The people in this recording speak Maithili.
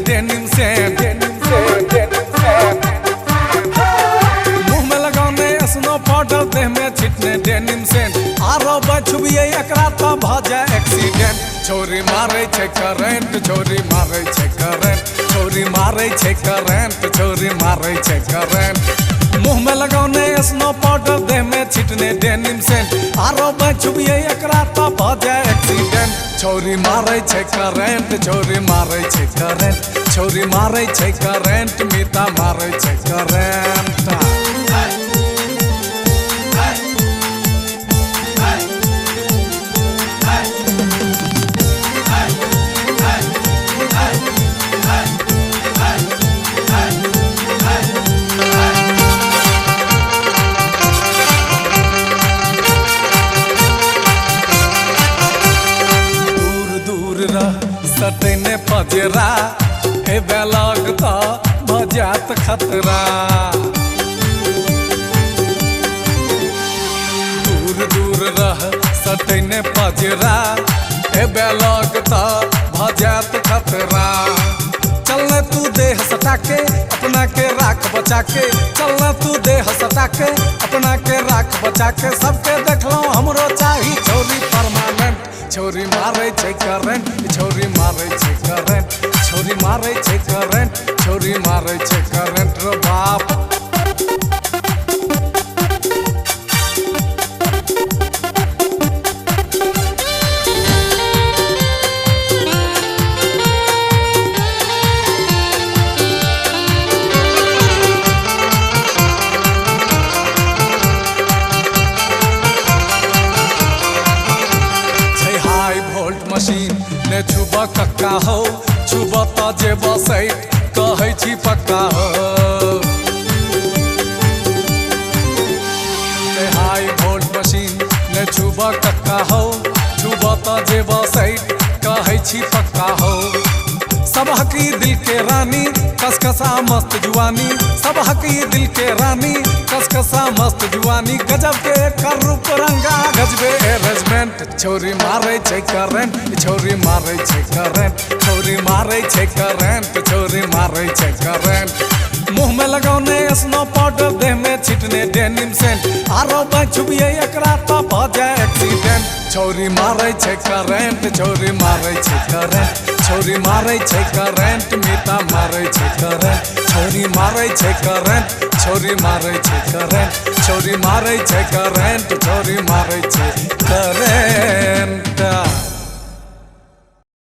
Denim Saint. मुँह में लगौने स्नो पाउडर, देह में छिटने डेनिम सेंट। आरो बचबियै एकरा त भ जाय एक्सीडेंट। छौरी मारै छै करेंट, छौरी मारै छै करेंट, छौरी मारै छै करेंट, छौरी मारै छै करेंट। मुँह में लगौने स्नो पाउडर, देह में छिटने डेनिम सेंट। आरो बचबियै एकरा त भ जाय एक्सीडेंट। छौरी मारै छै करेंट, छौरी मारै छै करेंट, छौरी मारै छै करेंट, मीता मारै छै करेंट। सटने पजरा ए बेलक त भ जात खतरा। दूर दूर रह सटने पजरा ए बेलक त भ जात खतरा। चलने तू देह सटा के अपना के राख बचा के, चलने तू देह सटा के अपना के राख बचा के। सबके देखलहुँ हमरो चाही छौरी परमानेंट। छौरी मारै छै करेंट, छौरी मारै छै करेंट, छौरी मारै छै करेंट, छौरी मारै छै करेंट रो बाप। मशीन ने छुब कक्का हो, छुब त जेब सैट कहै छी पक्का हो। हाई वोल्ट मशीन ने छुब कक्का हो, छुब त जेब सैट कहै छी पक्का हो। सबहक ई दिल के रानी कसकसा मस्त जुआनी, सबहक ई दिल के रानी कसकसा मस्त जुआनी। गजब के एकर रूप रंगा गजबे अरेंजमेंट। छौरी मारै छै करेंट, छौरी मारै छै करेंट, छौरी मारै छै करेंट, छौरी मारै छै करेंट। मुँह में लगौने स्नो पाउडर, देह में छिटने डेनिम सेंट। आरो बचबियै एकरा त भ जाय एक्सीडेंट। छौरी मारै छै करेंट, छौरी मारै छै करेंट, छौरी मारै छै करेंट, मीता मारै छै करेंट, छौरी मारै छै करेंट, छौरी मारै छै करेंट, छौरी मारै छै करेंट, छौरी मारै छै करेंट।